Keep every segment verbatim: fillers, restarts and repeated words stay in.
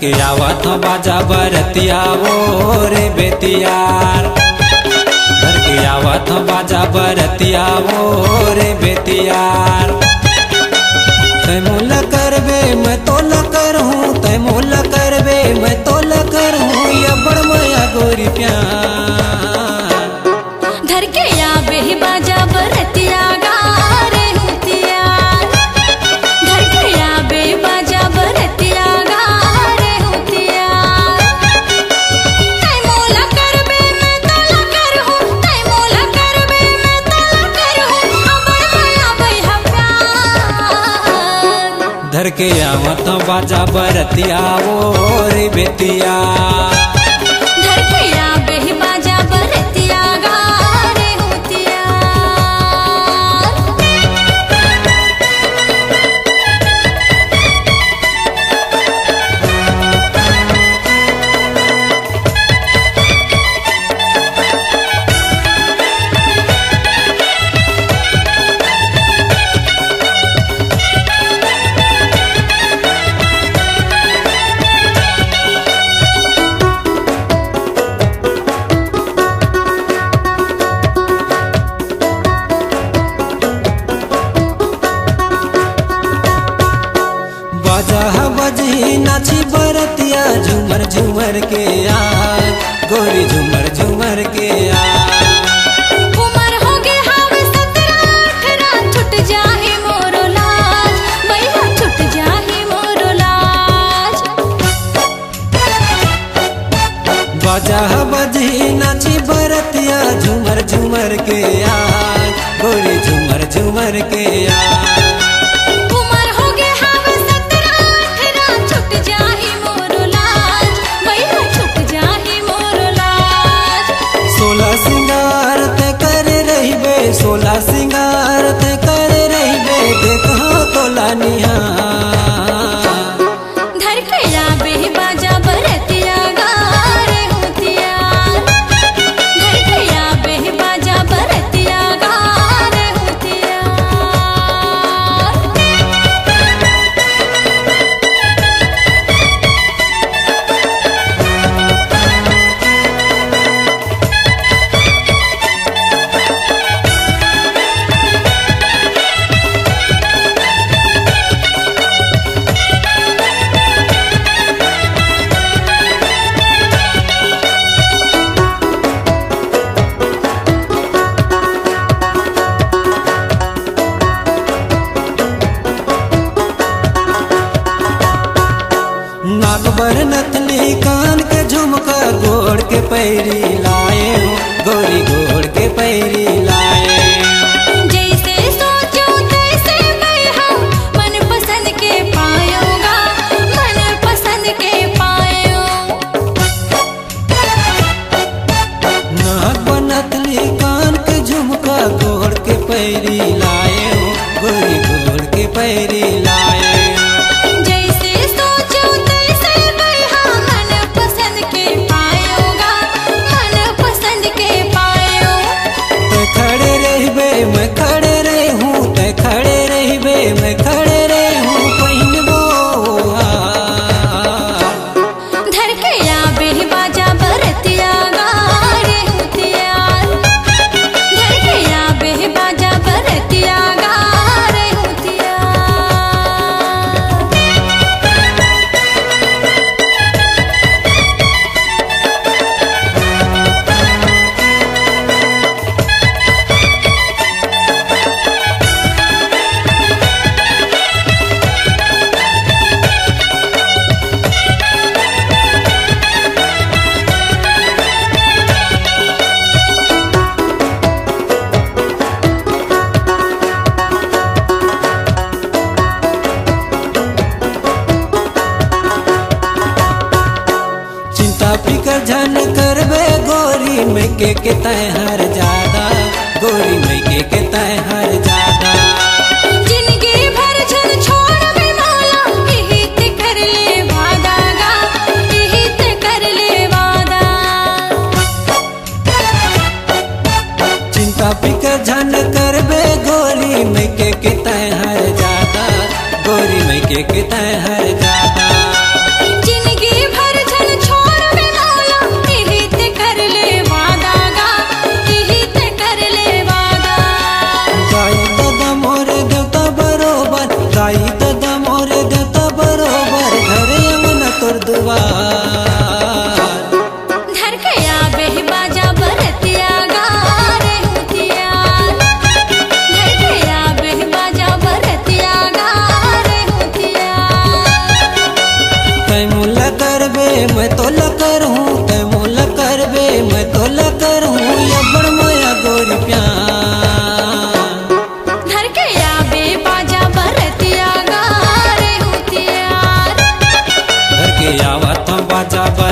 आवत बाजा बरतिया वो रे बेतियार, धर के आवत बाजा बरतिया वो रे बेतियार। तै मोला करबे मैं तोला करहूँ, तै मोला करबे मैं तोला करहूँ, ये बड़ मया गोरी प्यार। धर के आबे बाजा बरतिया गा रे हुतिया, धर के आबे बाजा बरतिया गा रे हुतिया। तै मोला करबे मैं तोला करहूँ, तै मोला करबे मैं तोला करहूँ, अबड़ मया बइहा प्यार। धर के आवत बाजा बरतिया वो रे बेतिया। धर के आबे बाजा बरतिया गा रे हुतिया। बाजा ह बजही नाची बरतिया झूमर झूमर के आ, गोरी झूमर झूमर के आ। उमर होगे हावे सतरा अठरा, छूट जाही मोरो लाज, बइहा छूट जाही मोरो लाज। बाजा ह बजही नाची बरतिया झूमर झूमर के आ, गोरी झूमर झूमर के आ। उमर होगे हावे सतरा अठरा, छूट जाही मोरो लाज, बइहा छूट जाही मोरो लाज। सोला सिंगार तै करे रहिबे, सोला सिंगार तै करे रहिबे, देखहूँ तोला निहार। धर के आबे बाजा बरतिया गा रे हुतिया, धर के आबे बाजा बरतिया गा रे हुतिया। नाक बर नथली, कान के झुमका, गोड़ के पैरी लाएँव, गोरी गोड़ के पैरी लाएँव। जइसे सोचेंव तइसे मैं हा, मन पसंद के पाएँव गा, मन पसंद के पाएँव। नाक बर नथली, कान के झुमका, गोड़ के पैरी लाएँव, गोरी गोड़ के पैरी लाएँव। जइसे सोचेंव तइसे मैं हा, मन पसंद के पाएँव गा, मन पसंद के पाएँव। तैं खड़े रहिबे, मैं खड़े रहूँ, तैं खड़े रहिबे, मैं खड़े रहूँ, पहिनबो हार। धर के आबे बाजा बरतिया गा रे हुतिया, धर के आबे बाजा बरतिया गा रे हुतिया। चिंता फिकर झन करबे गोरी, मैं के के तैं हर जादा, गोरी मैं के के तैं हर जादा। जिनगी भर झन छोड़बे मोला, इही ते कर ले वादा गा, इही ते कर ले वादा। चिंता फिकर झन करबे गोरी, मैं के के तैं हर जादा, गोरी मैं के के तैं हर जादा। जिनगी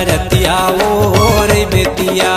रतिया ओ रे बेटिया।